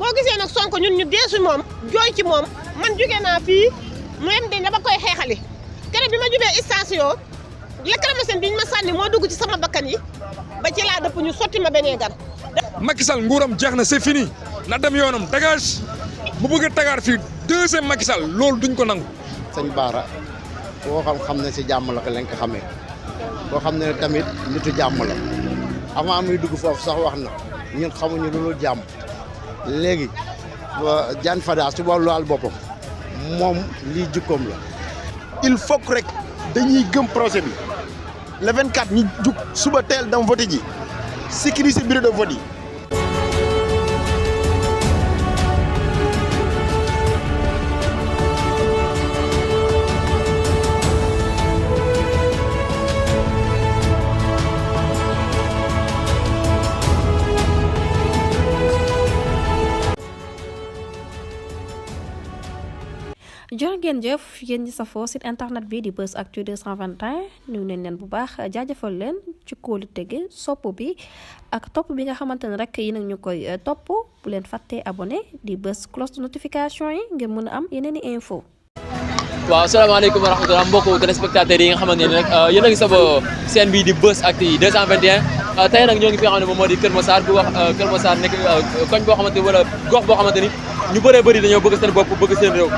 boo gisee nag Sonko ñun ñu deesu moom jooy ci moom man jóge naa fii mu yem di dama koy xeexali keroog bi ma jubee station lacrymogène biñ ma sànni moo dugg ci sama bakkan yi ba ci laa dëpp ñu sotti ma benee gar. Macky Sall nguuram jeex na c'est fini na dem yoonam dégage bu bëgg a tagaar fii deuxième Macky Sall loolu duñ ko nangu. sëñ Bara boo xam ne si jàmm la ko leen ko xamee boo xam ne tamit nitu jàmm la avant muy dugg foofu sax wax na ñun xamuñu lu dul jàmm léegi Diagne Fada si wàllu al boppam moom lii jikkoom la. il faut que rek dañuy gëm procès bi le 24 ñu jug suba teel dem voté ji sécuriser bureau de vote yi. jërë ngeen jëf yéen ñi safoo site internet bi di Buzz Actu 221 ñu neen leen bu baax jaajëfal leen ci kóolu tege sopp bi ak topp bi nga xamante ne rek yi nag ñu koy topp bu leen fàttee abonné di bës cloche de notification yi ngir mën a am yeneen i info. waaw asalaamaaleykum wa rahmatulah mbokku téléspectateurs yi nga xamante ne rek yéen a ngi saba chaîne bi di Buzz Actu 221 tey nag ñoo ngi fi nga xam ne moom moo di Kër Massar bu wax Kër Massar nekk koñ boo xamante ni wala gox boo xamante ni ñu bëree bëri dañoo bëgg seen bopp bëgg seen réew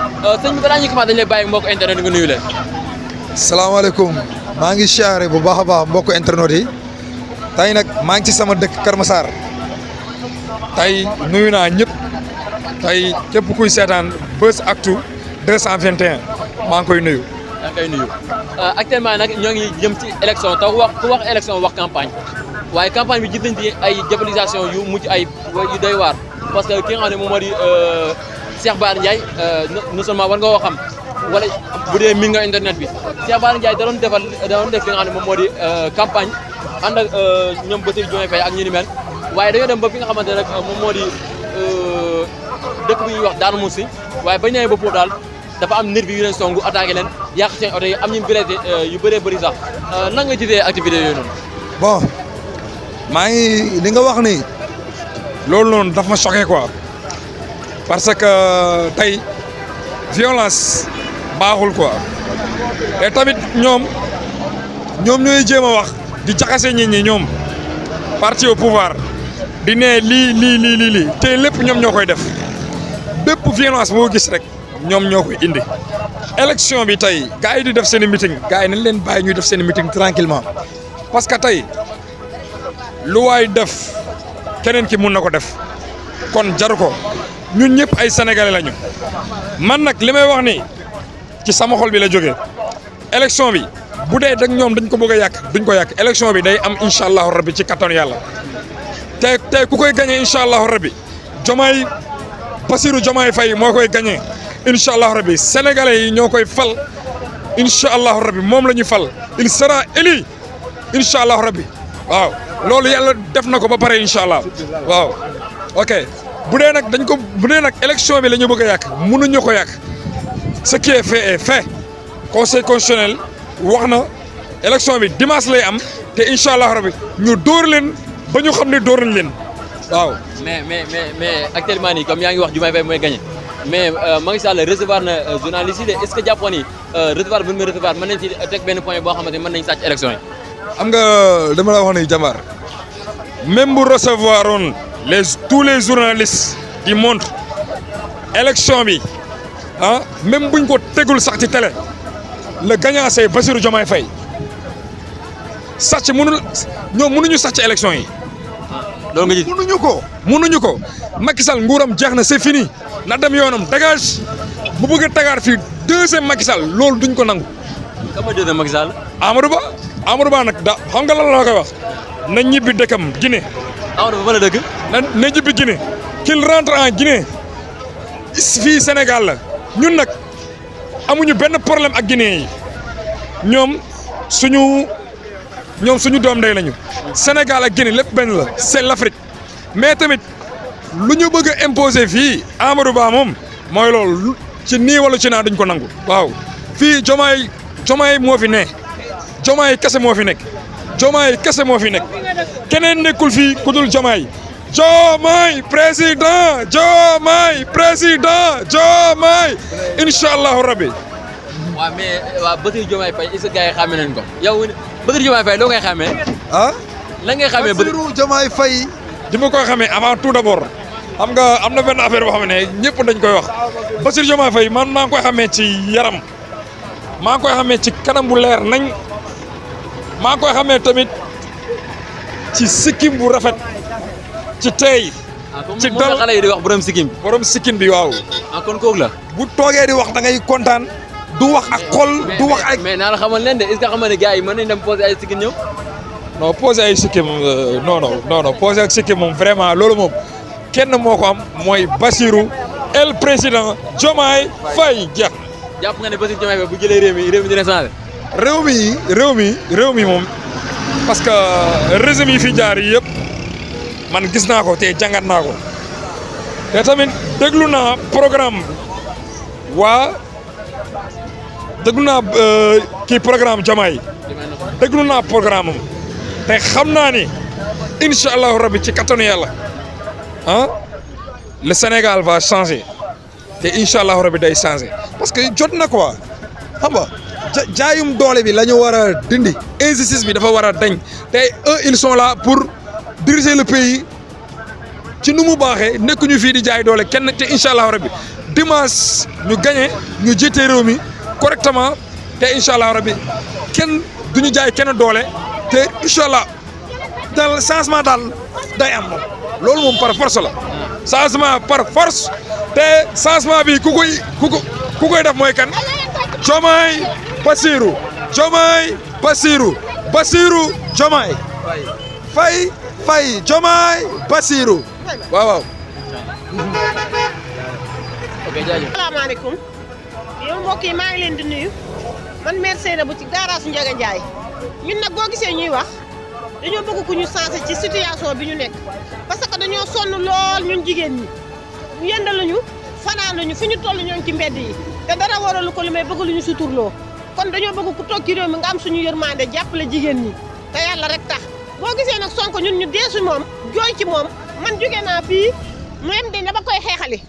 sëñ bi balaa ñuy commencé dañ lay bàyyi mbokk internet nga nuyu leen. salaamaaleykum maa ngi siyaare bu baax a baax mbokku internet yi tey nag maa ngi ci sama dëkk Kër Massar tey nuyu naa ñëpp tey képp kuy seetaan Buzz Actu 221 maa ngi koy nuyu. maa ngi koy nuyu actuellement nag ñoo ngi jëm ci élection taw ku wax élection wax campagne waaye campagne bi gis nañ ci ay diabolisation yu mujj ay yu doy waar parce que ki nga xam ne moom moo di Cheikh Bara Ndiaye non seulement war nga koo xam wala bu dee mi nga internet bi Cheikh Bara Ndiaye da doon def li nga xam ne moom moo di campagne ànd ak ñoom Bassirou Diomaye Faye ak ñu ni mel waaye dañoo dem ba fi nga xamante ne rek moom moo di dëkk bi ñuy wax Darou Moussi waaye bañ nee ba pour daal dafa am nervi yu leen songu attaqué leen yàq seen oto yi am ñu blessé yu bëree bëri sax nan nga gisee activité yooyu noonu. bon maa ngi li nga wax ni loolu noonu daf ma choqué quoi parce que tey violence baaxul quoi et tamit ñoom ñooy jéem a wax di jaxase nit ñi ñoom parti au pouvoir di ne lii te lépp ñoom ñoo koy def bépp violence boo gis rek ñoom ñoo koy indi. élection bi tey gars yi di def seen i meeting gars yi nañ leen bàyyi ñuy def seen i meeting tranquillement parce que tey lu waay def keneen ki mun na ko def kon jaru ko ñun ñëpp ay sénégalais lañu man nag li may wax ni ci sama xol bi la jógee élection bi bu dee dag ñoom dañ ko bëgg a yàq duñ ko yàq élection bi day am incha allahu rabbi ci kattanu yàlla tey ku koy gagné incha allahu rabbi Diomaye Bassirou Diomaye Faye moo koy gagné incha allahu rabbi sénégalais yi ñoo koy fal incha allahu rabbi moom la ñu fal il sera élu incha allahu rabbi waaw loolu yàlla def na ko ba pare incha allah waaw ok bu dee nag élection bi la ñu bëgg a yàq mënuñu ko yàq ce qui est fait est fait conseil constitutionnel wax na élection bi dimanche lay am te incha allah rabbi ñu dóor leen ba ñu xam ne dóor nañ leen waaw. mais actuellement nii comme yaa ngi wax Diomaye Faye mooy gagné mais Macky Sall recevoir na journaliste yi de est-ce que jàppoon ni recevoir bu ñu recevoir mën nañ ci teg benn point boo xamante ni mën nañ sàcc élection yi. xam nga dama la wax ni jàmbaar même bu recevoir woon tous les journalistes du monde élection bi ah même buñ ko tegul sax ci télé le gagnant c'est Bassirou Diomaye Faye sàcc mënuñu sàcc élection yi. loolu nga gis mënuñu ko Macky Sall nguuram jeex na c'est fini na dem yoonam dégage bu bëgg a tagaar fii deuxième Macky Sall loolu duñ ko nangu. kan mooy deuxième Macky Sall. Amadou Ba nag xam nga lan la koy wax na ñibbi dëkkam Guinée. Amadou Ba fa la dëkk. na ñibbi Guinée qu'il rentre en Guinée fii Sénégal la ñun nag amuñu benn problème ak Guinée yi ñoom suñu doom ndey lañu. Sénégal ak Guinée lépp benn la c'est l'Afrique mais tamit lu ñu bëgg a imposer fii Amadou Ba moom mooy loolu ci nii wala ci naa duñ ko nangu. waaw fii Diomaye moo fi ne Diomaye kese moo fi nekk keneen nekkul fii ku dul Diomaye président Diomaye président Diomaye incha allahu rabbi. waaw mais waaw Bassirou Diomaye Faye est-ce que gars yi xàmme nañ ko yow Bassirou Diomaye Faye loo ngay xàmmee. ah. lan ngay xàmmee Bassirou Diomaye Faye. di ma koy xamee avant tout d'abord xam nga am na benn affaire boo xam ne ñëpp dañ koy wax Bassirou Diomaye Faye man maa ngi koy xamee ci yaram maa ngi koy xamee ci kanam bu leer nañ maa ngi koy xamee tamit ci sikkim bu rafet ci tey. ci dal xale yi di wax borom sikkim. borom sikkim bi waaw. ah kon kooku la. bu toogee di wax da ngay kontaan du wax ak xol du wax ak. mais naa la xamal leen de est-ce que xam nga ne gars yi mën nañ dem poser ay sikkim ñëw. non poser ay sikkim non poser ak sikkim moom vraiment loolu moom kenn moo ko am mooy Bassirou el président Diomaye Faye jeex. jàpp nga ne Bassirou Diomaye Faye bu jëlee réew mi dina changé. réew mi moom parce que régime yi fi jaar yi yëpp man gis naa ko te jàngat naa ko te tamit déglu naa programme kii programme Diomaye déglu naa programme am te xam naa ni incha allahu rabbi ci kattanu yàlla le Sénégal va changer te incha allahu rabbi day changer parce que jot na quoi xam nga jaayum doole bi la ñu war a dindi injustice bi dafa war a dañ te eux ils sont là pour diriger le pays ci nu mu baaxee nekkuñu fii di jaay doole kenn te incha allahu rabbi dimanche ñu gagné ñu jiite réew mi correctement te incha allahu rabbi kenn duñu jaay kenn doole te incha allah daal changement daal day am moom loolu moom par force la changement par force te changement bi ku koy def mooy kan Diomaye Bassirou Diomaye Bassirou Bassirou Diomaye Faye Diomaye Bassirou waaw. ok jaajëf. asalaamaaleykum yow mbokk yi maa ngi leen di nuyu man maire Seynabou ci garage Ndiaga Ndiaye ñun nag boo gisee ñuy wax dañoo bëgg ku ñu changé ci situation bi ñu nekk parce que dañoo sonn lool ñun jigéen ñi ñu yendaluñu fanaanuñu fi ñu toll ñoo ci mbedd yi te dara waralu ko li may bëgg lu ñu suturloo kon dañoo bëgg ku toog ci réew mi nga am suñu yërmande jàppale jigéen ñi te yàlla rek tax boo gisee nag Sonko ñun ñu deesu moom jooy ci moom man jóge naa fii mu yem de dama koy xeexali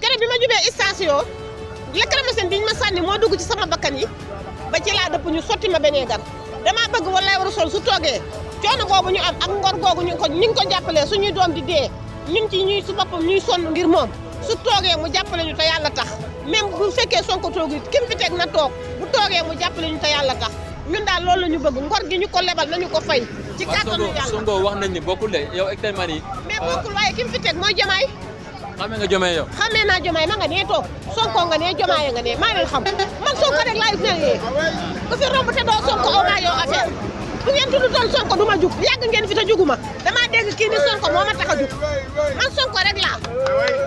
keroog bi ma jubee station lacrymogène biñ ma sànni moo dugg ci sama bakkan yi ba ci laa dëpp ñu sotti ma benee gar damaa bëgg wallaay war a sol su toogee coono boobu ñu am ak ngor googu ñu ngi ko jàppalee suñuy doom di dee ñun ci ñuy su boppam ñuy sonn ngir moom su toogee mu jàppale ñu te yàlla tax même bu fekkee Sonko toogul kim fi teg na toog bu toogee mu jàppale ñu te yàlla tax ñun daal loolu la ñu bëgg ngor gi ñu ko lebal nañu ko fay. ci kàttanu yàlla Sonko wax nañ ni bokkul de yow actuellement nii. mais bokkul waaye kim fi teg mooy Diomaye. xamee nga Diomaye yow. xamee naa Diomaye ma nga nee toog Sonko nga nee Diomaye nga nee maa leen xam man Sonko rek laay nelee ku fi romb te doo Sonko aw maa yow affaire bu ngeen tudd doon Sonko du ma jug yàgg ngeen fi te juguma damaa dégg kii ni Sonko moo ma tax a jug man Sonko rek laa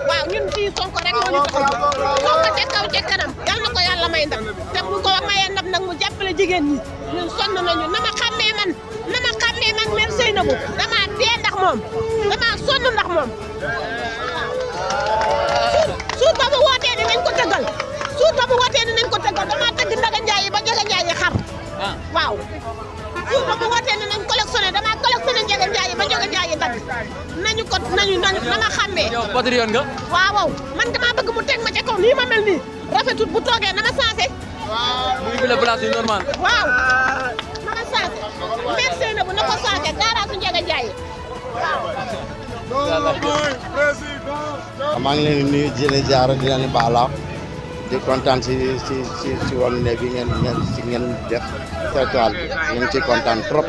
waaw ñun fii Sonko rek moo ñu tax a jug Sonko ca kaw ca kanam yal na ko yàlla may ndam te bu ko mayee ndam nag mu jàppale jigéen ñi ñun sonn nañu na ma xàmmee man mère Seynabou damaa dee ndax moom damaa sonn ndax moom suut ba mu wootee dinañ ko tëggal damaa tëgg Ndiaga Ndiaye ba Ndiaga Ndiaye xar waaw suut ba mu wootee dinañ collectionné damaa collectionné Ndiaga Ndiaye ba Ndiaga Ndiaye dagg nañu na ma xàmmee. yow patriote nga. waaw man damaa bëgg mu teg ma ca kaw nii ma mel nii rafetut bu toogee na ma sensé. mu ngi fi la place yu normal. waaw na ma sensé mère Seynabou na ko sensé garage Ndiaga Ndiaye waaw. maa ngi leen di nuyu di leen ziar di leen baala di kontaan si wàllu ne bi ngeen def territoire bi ñu ngi ciy kontaan trop.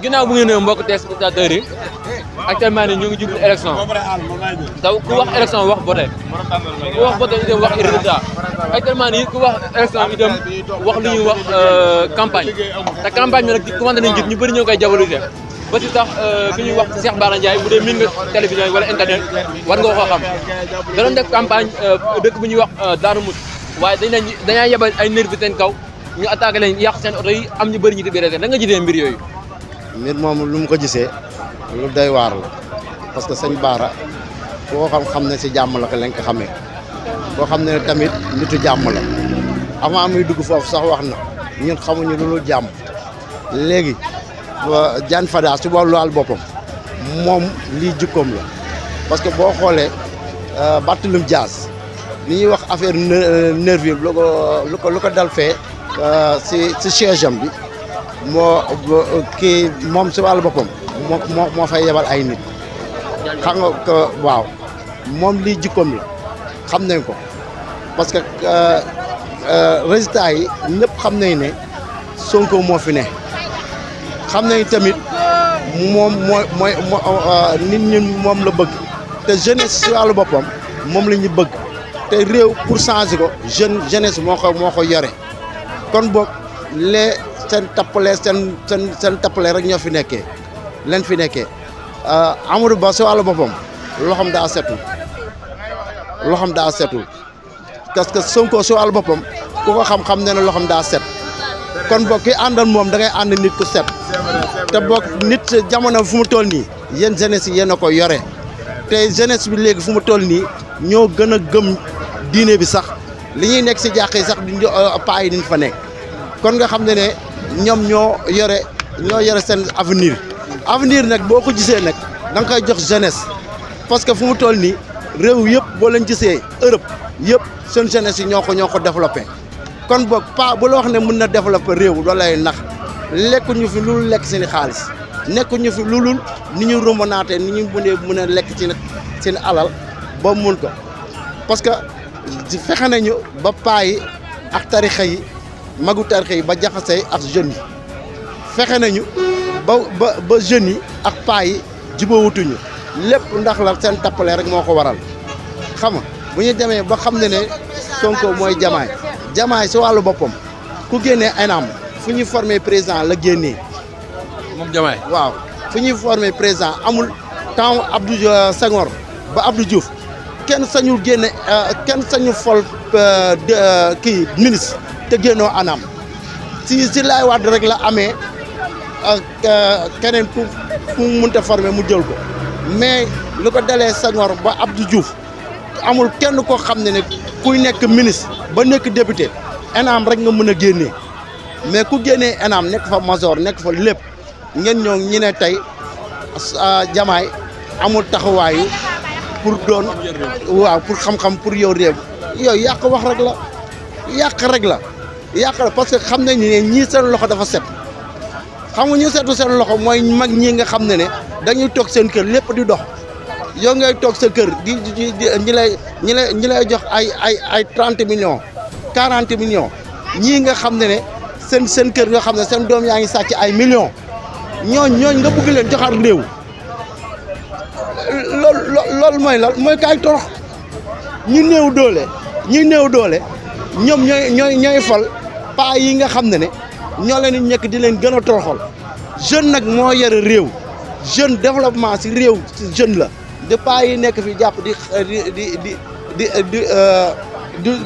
ginnaaw bu ngeen ne mbokk téléspectateurs yi actuellement nii ñu ngi jublu élection taw ku wax élection wax voté ku wax voté itam wax résultat actuellement nii ku wax élection itam wax lu ñuy wax campagne te campagne bi nag commencé nañ gis ñu bëri ñoo koy diaboliser ba si sax ki ñuy wax Cheikh Bara Ndiaye bu dee miin nga télévision wala internet war nga koo xam da doon def campagne dëkk bu ñuy wax Darou Mouhty waaye dañaa yebal ay nervi seen kaw ñu attaqué leen yàq seen oto yi am ñu bëri ñu di biir da nga gisee mbir yooyu. mbir moom lu mu ko gisee lu doy waar la parce que sëñ Bara boo xam ne si jàmm la ko lañ ko xamee boo xam ne tamit nitu jàmm la avant muy dugg foofu sax wax na ñun xamuñu lu jàmm léegi. Diagne Fada si wàllu laal boppam moom lii jukkoom la parce que boo xoolee Barthélémy Diaz li ñuy wax affaire nervi lu ko dal fee si siège am bi moom si wàllu boppam moo fay yebal ay nit xam nga que waaw moom lii jikkoom la xam nañ ko parce que résultat yi ñëpp xam nañ ne Sonko moo fi ne xam nañ tamit moom mooy nit ñi moom la bëgg te jeunesse si wàllu boppam moom la ñu bëgg te réew pour changer ko jeunesse moo ko yore kon boog seen tappale rek ñoo fi nekkee leen fi nekkee Amadou Ba si wàllu boppam loxoom daa setul parce que Sonko si wàllu boppam ku ko xam ne loxoom daa set kon boog ki àndal moom da ngay ànd nit ku set te boog nit jamono fu mu toll nii yéen jeunesse yi yéen a ko yore te jeunesse bi léegi fu mu toll nii ñoo gën a gëm diine bi sax li ñuy nekk si jàq yi sax paa yi diñ fa nekk kon nga xam ne ñoom ñoo yore seen avenir nag boo ko gisee nag da nga koy jox jeunesse parce que fu mu toll nii réew yëpp boo leen gisee Europe yëpp seen jeunesse yi ñoo ko développé kon boog pas bu la wax ne mën na développé réew loolu lay nax lekkuñu fi lu lekk seen xaalis nekkuñu fi lu ni ñu rombanaatee ni ñu mën a lekk ci seen alal ba mun ko parce que fexe nañu ba paa yi ak tarixa yi magu tarixa yi ba jaxasee ak jeunes yi fexe nañu ba jeunes yi ak paa yi jubóowutuñu lépp ndax la seen tappale rek moo ko waral xam nga bu ñu demee ba xam ne Sonko mooy Diomaye si wàllu boppam ku génnee ENAM fu ñuy former président la génnee. moom Diomaye waaw fu ñuy former président amul temps Abdou Senghor ba Abdou Diouf kenn sañul génne kenn sañu fol kii ministre te génnoo ENAM si Laay Wàdd rek la amee keneen ku mu mënta former mu jël ko mais lu ko dalee Senghor ba Abdou Diouf amul kenn koo xam ne kuy nekk ministre ba nekk député ENAM rek nga mën a génnee mais ku génnee ENAM nekk fa major nekk fa lépp ngeen ñëw ñi ne tey Diomaye amul taxawaayu pour doon waaw pour xam-xam pour yow réew yooyu yàq wax rek la yàq la parce que xam nañ ne ñii seen loxo dafa set xam nga ñu setu seen loxo mooy mag ñi nga xam ne dañuy toog seen kër lépp di dox yow ngay toog sa kër di ñi lay jox ay 30 millions 40 millions ñii nga xam ne seen kër nga xam ne seen doom yaa ngi sàcc ay millions ñooñ nga bëgg leen joxaat réew loolu mooy lan mooy kaay torox ñu néew doole ñoom ñooy fal paa yi nga xam ne ñoo leen di ñekk di leen gën a toroxal jeune nag moo yore réew jeune développement si réew si jeune la de paa yi nekk fi jàpp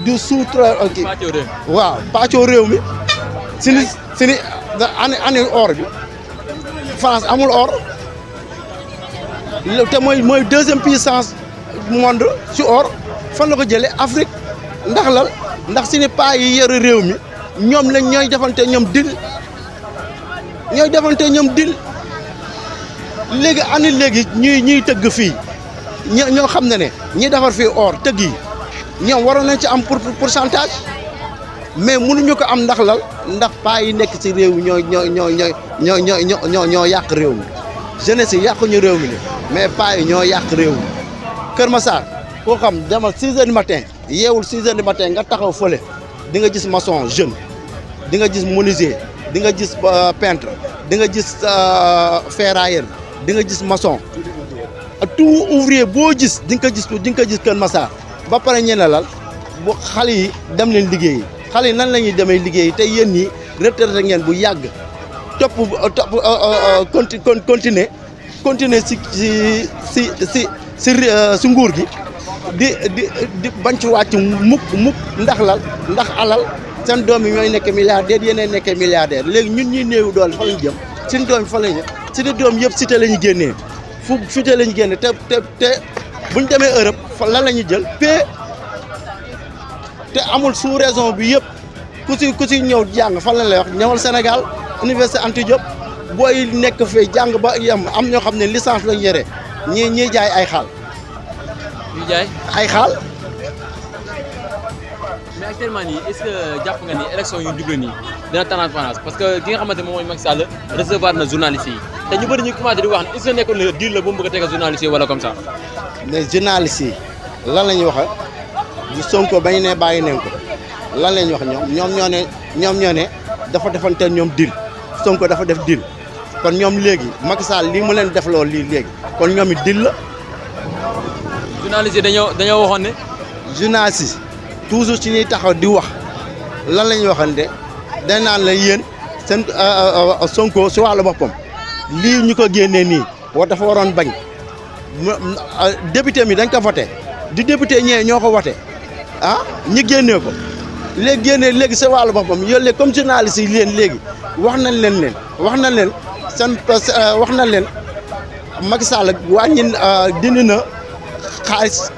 di suutra kii waaw pàccoo réew mi si ni année or bi France amul or te mooy deuxième puissance monde ci or fan la ko jëlee Afrique ndax si ni paa yi yore réew mi ñoom lañ ñooy defante ñoom dil léegi ñuy tëgg fii ñoo xam ne ñi defar fii or tëgg yi ñoom waroon nañ ci am pourcentage mais mënuñu ko am ndax paa yi nekk ci réew mi ñoo yàq réew mi jeunesse yi yàquñu réew mi mais paa yi ñoo yàq réew mi Kër Massar koo xam demal 6 heures du matin yeewul 6 heures du matin nga taxaw fële di nga gis maçon jeune di nga gis menuisier di nga gis peintre di nga gis ferrailleur di nga gis maçon tout ouvrier boo gis di nga ko gis Kër Massar ba pare ñene lal bu xale yi dem leen liggéeyi xale yi nan la ñuy demee liggéeyi te yéen ñi retraité ngeen bu yàgg continuer si nguur gi di bañ ci wàcc mukk ndax alal seen doom yi ñooy nekk milliardaire yéen nekkee milliardaire léegi ñun ñuy néew doole fa lañ jëm suñu doom fa lañ suñu doom yëpp cité la ñu génnee cité la ñu génne te buñ demee Europe lan la ñuy jël te amul sous raison bi yëpp ku si ñëw jàng fan la lay wax ñëwal Sénégal université Anta Diop booy nekk fee jàng ba yem am ñoo xam ne licence lañ yore ñii jaay ay xaal ñu jaay ay xaal. mais actuellement nii est-ce que jàpp nga ni élection yu jublu nii dina transparence parce que ki nga xamante moom mooy Macky Sall recevoir na journaliste yi te ñu bëri ñu commencé di wax est-ce que nekkul ne deal la bu mu bëgg a teg journaliste yi wala comme ça. mais journaliste yi lan la ñuy wax du Sonko bañ ne bàyyi nañ ko lan la ñuy wax ñoom ñoo ne dafa defante ñoom deal Sonko dafa def deal kon ñoom léegi Macky Sall lii mu leen def loolu lii léegi kon ñoom it deal la. journaliste yi dañoo waxoon ne. journaliste yi toujours ci ñuy taxaw di wax lan la ñuy waxante dañ naan la yéen seen Sonko si wàllu boppam lii ñu ko génnee nii dafa waroon bañ député mi dañ ko voté di député ñee ñoo ko voté ñi génnee ko léegi si wàllu boppam yow léegi comme journaliste yi léegi wax nañ leen wax nañ leen Macky Sall wàññi dindi na xaalis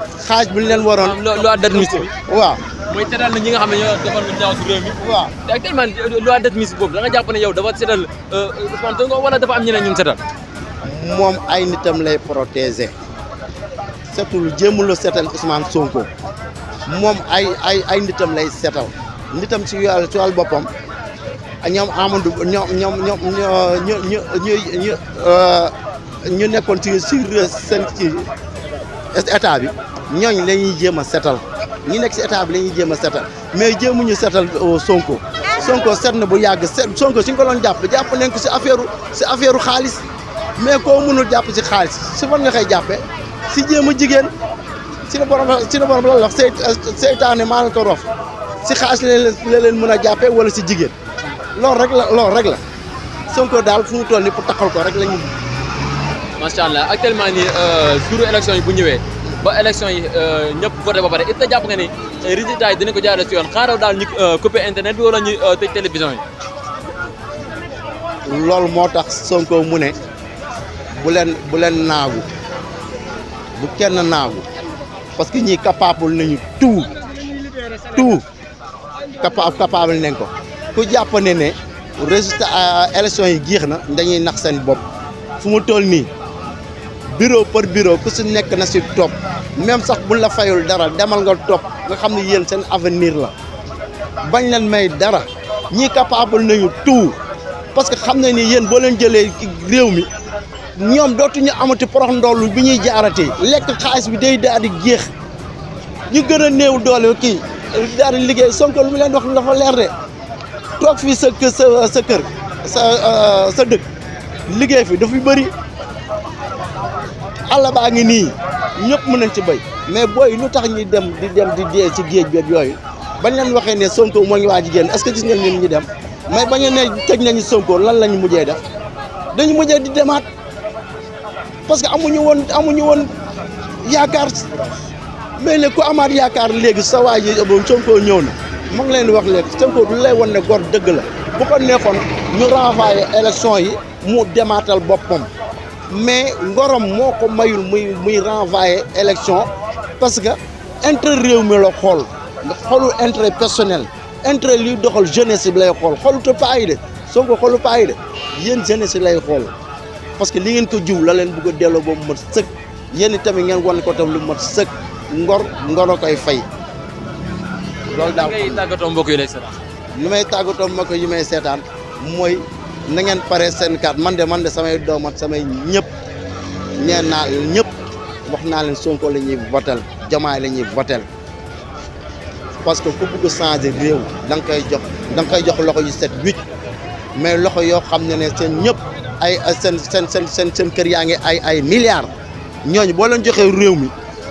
bi ñu leen waroon. loi d'amnistie bi. waaw mooy seetal na ñi nga xam ne ñoo defoon lu ñaaw si réew mi. waaw te actuellement loi d'amnistie boobu da nga jàpp ne yow dafa seetal Ousmane Sonko wala dafa am ñeneen ñu seetal. moom ay nitam lay protéger setul jéemul a seetal Ousmane Sonko moom ay nitam lay seetal nitam ci wàllu boppam ñoom Amadou ñu nekkoon ci seen ci état bi ñooñ la ñuy jéem a seetal ñi nekk ci état bi la ñuy jéem a seetal mais jéemuñu seetal Sonko seet na bu yàgg Sonko suñ ko doon jàpp nañ ko ci affaire xaalis mais koo mënul jàpp ci xaalis si fan nga koy jàppee si jéem a jigéen si la borom la wax seytaane maa leen ko rof si xaalis la leen mën a jàppee wala si jigéen loolu rek la Sonko daal fu mu toll nii pour taxal ko rek la ñu. macha allah actuellement nii suuru élection yi bu ñëwee ba élection yi ñëpp voté ba pare it jàpp nga ni résultat yi dinañ ko jaarale si yoon xaaral daal ñu coupé internet bi wala ñu tëj télévision yi. loolu moo tax Sonko mu ne bu leen naagu bu kenn naagu parce que ñii capable nañu tout capable nañ ko ku jàpp ne résultat élection yi jeex na dañuy nax seen bopp fu mu toll nii. bureau par bureau ku si nekk na si topp même sax buñ la fayul dara demal nga topp nga xam ne yéen seen avenir la bañ leen may dara ñii capable nañu tout parce que xam ne ni yéen boo leen jëlee réew mi ñoom dootuñu amati porox ndoolu bi ñuy jaaratee lekk xaalis bi day daal di géex ñu gën a néew doole kii daal di liggéey Sonko lu mu leen wax dafa leer de toog fii sa kër sa dëkk liggéey fi dafa bëri àll baa ngi nii ñëpp mën nañ ci béy mais booy lu tax ñuy dem di dee ci géej beeg yooyu bañ leen waxee ne Sonko moo ngi waaj a génn est-ce que gis ngeen ñun ñu dem mais bañ ne tëj nañu Sonko lan lañu mujjee def dañu mujjee di demaat parce que amuñu woon yaakaar mais léegi ku amaat yaakaar léegi sa waa ji Sonko ñëw na mu ngi leen di wax léegi Sonko du lay won ne gor dëgg la bu ko neexoon ñu renvoyer élection yi mu demaatal boppam. mais ngorom moo ko mayul muy renvoyer élection parce que intérêt réew mi la xool xoolul intérêt personnel intérêt liy doxal jeunesse bi lay xool xooluta paa yi de Sonko xoolu paa yi de yéen jeunesse lay xool parce que li ngeen ko jiw la leen bëgg a delloo ba mu mat sëkk yéen tamit ngeen wan ko tam lu mat sëkk ngor a koy fay loolu daal. ngay tàggatoo mbokk yi lay seetaan. li may tàggatoo mbokk yi may seetaan mooy. na ngeen pare seen carte man de samay doom ak samay ñëpp ñeen naa ñëpp wax naa leen Sonko la ñuy votel Diomaye la ñuy votel parce que ku bëgg changer réew da nga koy jox loxo yu set wicc mais loxo yoo xam ne seen ñëpp ay seen kër yaa ngi ay milliards ñooñu boo leen joxee réew mi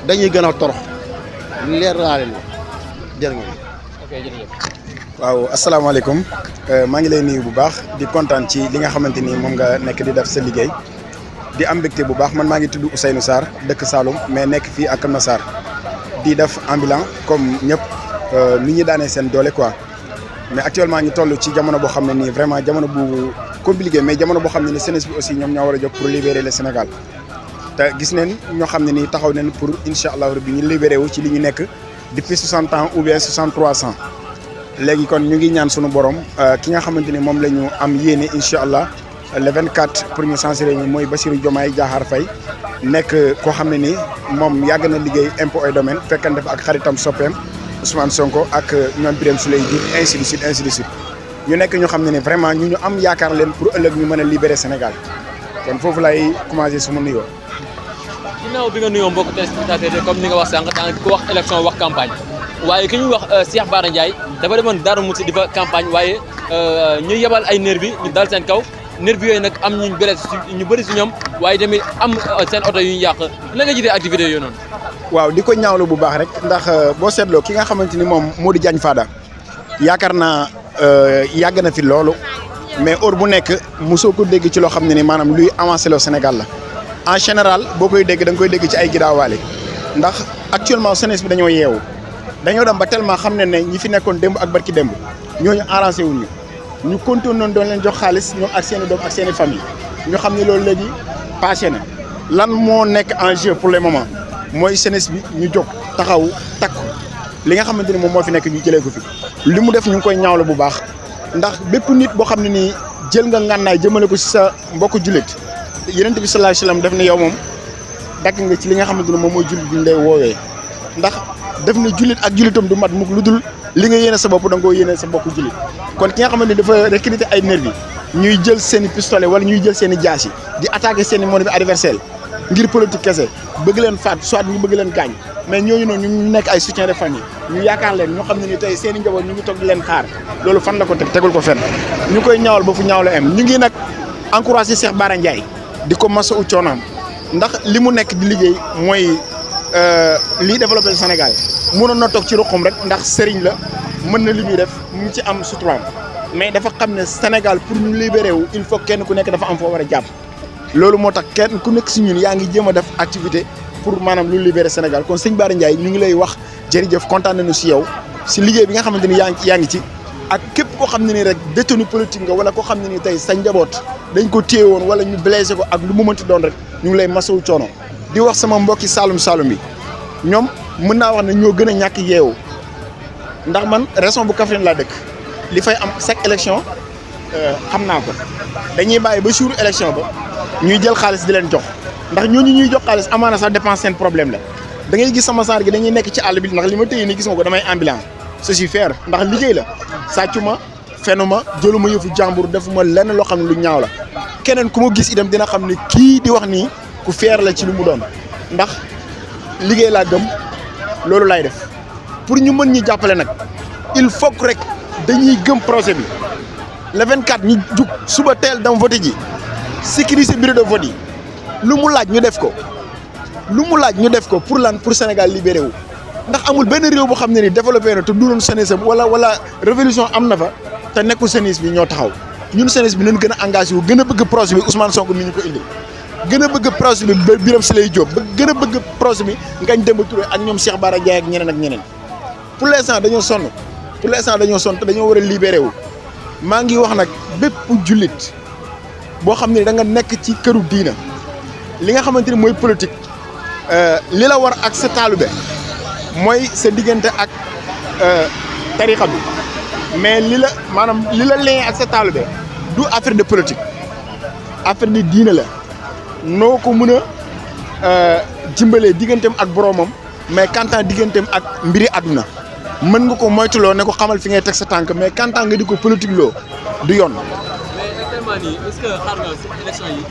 dañuy gën a torox leer laa leen jërë ngeen. ok jërëjëf. waaw asalaamaaleykum maa ngi lay nuyu bu baax di kontaan ci li nga xamante ni moom nga nekk di def sa liggéey di am mbégte bu baax man maa ngi tudd Ousseynou Sarr dëkk Saloum mais nekk fii ak Kër Sarr di def ambulant comme ñëpp ni ñu daanee seen doole quoi mais actuellement ñu toll ci jamono boo xam ne nii vraiment jamono bu compliqué mais jamono boo xam ne ni jeunesse bi aussi ñoom ñoo war a jóg pour libérer le Sénégal te gis neen ñoo xam ne nii taxaw nañ pour incha allah rabbi ñu libéré wu ci li ñu nekk depuis 60 ans ou bien 63 ans. léegi kon ñu ngi ñaan sunu borom ki nga xamante ni moom la ñu am yéene incha allah le 24 pour ñu censurer ñu mooy Bassirou Diomaye Diakhar Faye nekk koo xam ne ni moom yàgg na liggéey impôt et domaine fekkante fa ak xaritam soppeem Ousmane Sonko ak ñoom Birame Souleye Diop ainsi de suite ainsi de suite ñu nekk ñu xam ne vraiment ñu am yaakaar leen pour ëllëg ñu mën a libérer Sénégal kon foofu lay commencé suma nuyoo. ginnaaw bi nga nuyoo mbokk téléspectateurs comme ni nga wax sànq daanaka ku wax élection wax campagne waaye ki ñuy wax Cheikh Bara Ndiaye dafa demoon Darou Mousty di fa campagne waaye ñu yebal ay nervi ñu dal seen kaw nervi yooyu nag am ñu bëri ñu bëri si ñoom waaye tamit am seen oto yu ñu yàq la nga gisee activité yooyu noonu. waaw di ko ñaawlu bu baax rek ndax boo seetloo ki nga xamante ni moom moo di Diagne Fada yaakaar naa yàgg na fi loolu mais heure bu nekk mosoo ko dégg ci loo xam ne ni maanaam luy avancé loo Sénégal la en général boo koy dégg da nga koy dégg ci ay giraawaale ndax actuellement jeunesse bi dañoo yeewu dañoo dem ba tellement xam ne ñi fi nekkoon démb ak barki démb ñooñu arrangé wuñu ñu continué noonu doon leen jox xaalis ñoom ak seen i doom ak seen i famille ñu xam ne loolu léegi passé na lan moo nekk en jeu pour le moment mooy jeunesse bi ñu jóg taxaw takku li nga xamante ni moom moo fi nekk ñu jëlee ko fi li mu def ñu ngi koy ñaawlu bu baax ndax bépp nit boo xam ne nii jël nga ngànnaay jëmale ko ci sa mbokku jullit Yonent bi sallallahu alayhi wasallam def ne yow moom dakk nga ci li nga xamante ne moom mooy jullit bi ñu lay woowee ndax def na jullit ak jullitam du mat mukk lu dul li nga yéene sa bopp da nga koo yéene sa mbokku jullit kon ki nga xamante ni dafa recruter ay nervi ñuy jël seen i pistolet wala ñuy jël seen i jaas yi di attaquer seen i monde bi adversaire ngir politique kese bëgg leen faat soit ñu bëgg leen gaañ mais ñooñu noonu ñu nekk ay soutien de famille ñu yaakaar leen ñoo xam ne ni tey seen i njaboot ñu ngi toog di leen xaar loolu fan la ko teg tegul ko fenn ñu koy ñaawal ba fu ñaaw la am ñu ngi nag encouragé Cheikh Bara Ndiaye di ko masa u coonaam ndax li mu nekk di liggéey mooy lii développé Sénégal mënoon na toog ci ruqam rek ndax sëriñ la mën na li muy def mu ngi ci am suturaam mais dafa xam ne Sénégal pour ñu libéré wu il faut kenn ku nekk dafa am foo war a jàpp loolu moo tax kenn ku nekk si ñun yaa ngi jéem a def activité pour maanaam lu libéré Sénégal kon sëñ Bara Ndiaye ñu ngi lay wax jërëjëf kontaan nañu si yow si liggéey bi nga xamante ni yaa ngi ci ak képp koo xam ne ni rek détenu politique nga wala koo xam ne ni tey sa njaboot dañ ko téye woon wala ñu blessé ko ak lu mu mënti doon rek ñu ngi lay masawu coono di wax sama mbokki Saloum Saloum bi ñoom mën naa wax ne ñoo gën a ñàkk yeewu ndax man région bu Kaffrine laa dëkk li fay am chaque élection xam naa ko dañuy bàyyi ba jour élection ba ñuy jël xaalis di leen jox ndax ñooñu ñuy jox xaalis amaana sax dépense seen problème la da ngay gis sama saar gi dañuy nekk ci àll bi ndax li ma téye nii gis nga ko damay ambulant je suis fier ndax liggéey la sàccuma fenuma jëluma yëfu jàmbur defuma lenn loo xam ne lu ñaaw la keneen ku ma gis itam dina xam ne kii di wax nii ku fier la ci lu mu doon ndax liggéey laa gëm loolu laay def pour ñu mën ñi jàppale nag il faut que rek dañuy gëm projet bi le 24 ñu jug suba teel dem voté ji sécuriser bureau de vote yi lu mu laaj ñu def ko pour lan pour Sénégal libéré wu ndax amul benn réew boo xam ne ni développé na te du doon jeunesse wala révolution am na fa te nekkul jeunesse bi ñoo taxaw ñun jeunesse bi nañ gën a engagé wu gën a bëgg projet bi Ousmane Sonko mi ñu ko indi gën a bëgg projet bi Birame Souleye Diop gën a bëgg projet bi Ngagne Demba Touré ak ñoom Cheikh Bara Ndiaye ak ñeneen pour l'instant dañoo sonn te dañoo war a libéré wu maa ngi wax nag bépp jullit boo xam ne da nga nekk ci këru diina li nga xamante ni mooy politique li la war ak sa taalube mooy sa diggante ak tarixa bi mais li la lien ak sa taalube du affaire de politique affaire de diina la noo ko mën a jimbalee digganteem ak boroomam mais kantaan digganteem ak mbiri àdduna mën nga ko moytuloo ne ko xamal fi ngay teg sa tànk mais kantaan nga di ko politique loo du yoon. actuellement nii est-ce que xaar nga si élection yi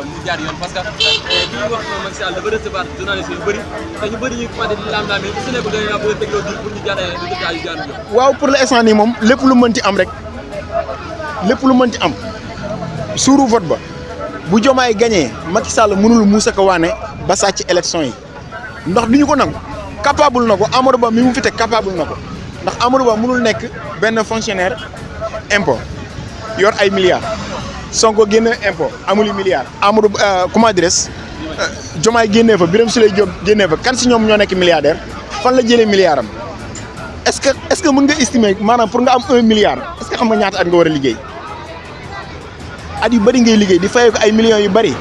mu jaar yoon parce que bi ñu wax Macky Sall dafa recevoir journaliste yu bëri te ñu bëri ñu commencé di laam-laam yi su nekk dañoo bëgg a tegloo di pour ñu jaaree résultat yu jaar yoon. waaw pour l'instant nii moom lépp lu mën ci am rek lépp lu mën ci am suuru vote ba bu Diomaye gagné Macky Sall mënul muusa ko waane ba sàcc élection yi ndax du ñu ko nangu capable na ko Amadou Ba mi mu fi teg capable na ko ndax Amadou Ba mënul nekk benn fonctionnaire impôt yor ay milliards Sonko génne impôt amul milliards Amadou comment dirais Diomaye génnee fa Birame Souleye Diop génnee fa kan si ñoom ñoo nekk milliardaire fan la jëlee milliard am est-ce que mën nga estimer maanaam pour nga am 1 milliard est-ce que xam nga ñaata at nga war a liggéey at yu bëri ngay liggéey di fayee ko ay millions yu bëri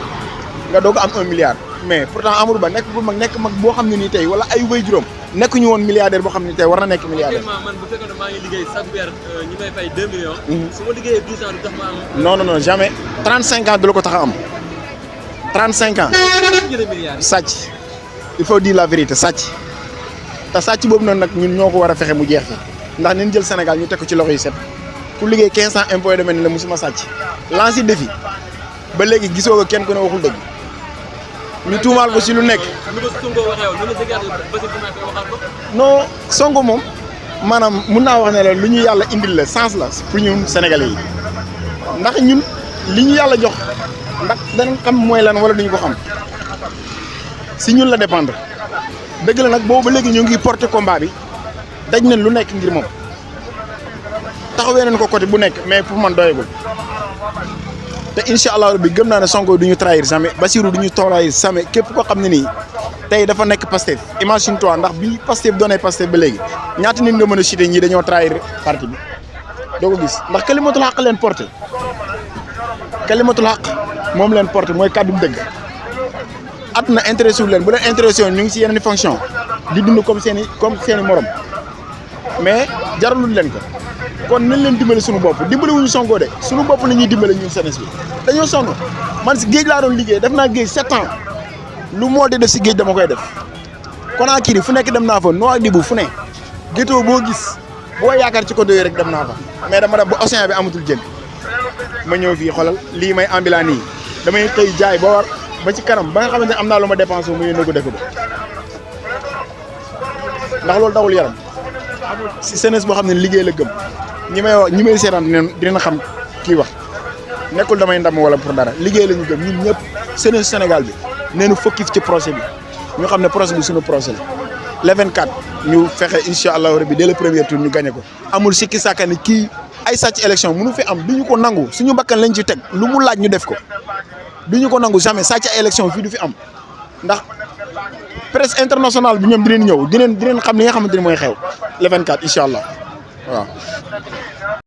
nga doog am 1 milliard mais pourtant Amadou Ba nekk mag boo xam ne nii tey wala ay way juróom nekkuñu woon milliardaire boo xam ne tey war na nekk milliardaire. man bu fekkoon ne maa ngi liggéey chaque weer ñi may fay 2 millions. su ma liggéeyee 10 ans du tax ma am. non jamais 35 ans du la ko tax a am 35 ans. sàcc il faut dire la vérité sàcc te sàcc boobu noonu nag ñun ñoo ko war a fexe mu jeex fi ndax nañ jël Sénégal ñu teg ko ci loxo yi set ku liggéey 15 ans impôt de mel ne musuma sàcc lancé défi ba léegi gisoo ko kenn ku ne waxul dëgg ñu tuumaal ko si lu nekk. non Sonko moom maanaam mun naa wax ne la lu ñu yàlla indil la sens la pour ñun Sénégalais yi ndax ñun li ñu yàlla jox ndax danañ xam mooy lan wala duñu ko xam si ñun la dépendre dëgg la nag boobu ba léegi ñu ngi porter combat bi daj nañ lu nekk ngir moom taxawee nañ ko côté bu nekk mais pour man doyagul te incha allah rabbi gëm naa ne Sonko du ñu trahir jamais Bassirou du ñu trahir jamais képp koo xam ne nii tey dafa nekk Pastef imagine toi ndax bi Pastef doonee Pastef ba léegi ñaata nit nga mën a citer ñii dañoo trahir parti bi doo ko gis ndax kalimatul xaq leen porté kalimatul xaq moom leen porté mooy kàddu dëgg at na intéressé wu leen bu leen intéressé woon ñu ngi si yeneen fonction di dund comme seen i morom mais jaralul leen ko kon nañ leen dimbale suñu bopp dimbale wuñu Sonko de suñu bopp la ñuy dimbale ñun jeunesse bi dañoo sonn man si géej laa doon liggéey def naa géej 7 ans lu moo di def si géej dama koy def Conakry fu nekk dem naa fa Nouadhibou fu ne gétoo boo gis boo yaakaar ci côté yooyu rek dem naa fa mais dama dem ba océan bi amatul jën ma ñëw fii xoolal lii may ambulant nii damay tey jaay ba war ba ci kanam ba nga xamante ne am naa lu ma dépensé mu yónnee ko dëkk ba ndax loolu dawul yaram si jeunesse boo xam ne liggéey la gëm ñi may seetaan dinañ xam kii wax nekkul damay ndam wala pour dara liggéey la ñu gëm ñun ñëpp jeunesse Sénégal bi neenu focus ci procès bi ñu xam ne procès bi suñu procès la le 24 ñu fexe incha allahu rabbi dès le premier tour ñu gagné ko amul sikki sàkka ni kii ay sàcc élection mënu fi am duñu ko nangu suñu bakkan lañ ci teg lu mu laaj ñu def ko duñu ko nangu jamais sàcc ay élection fii du fi am ndax presse internationale bi ñoom dinañ ñëw dinañ xam li nga xamante ni mooy xew le 24 incha allah waaw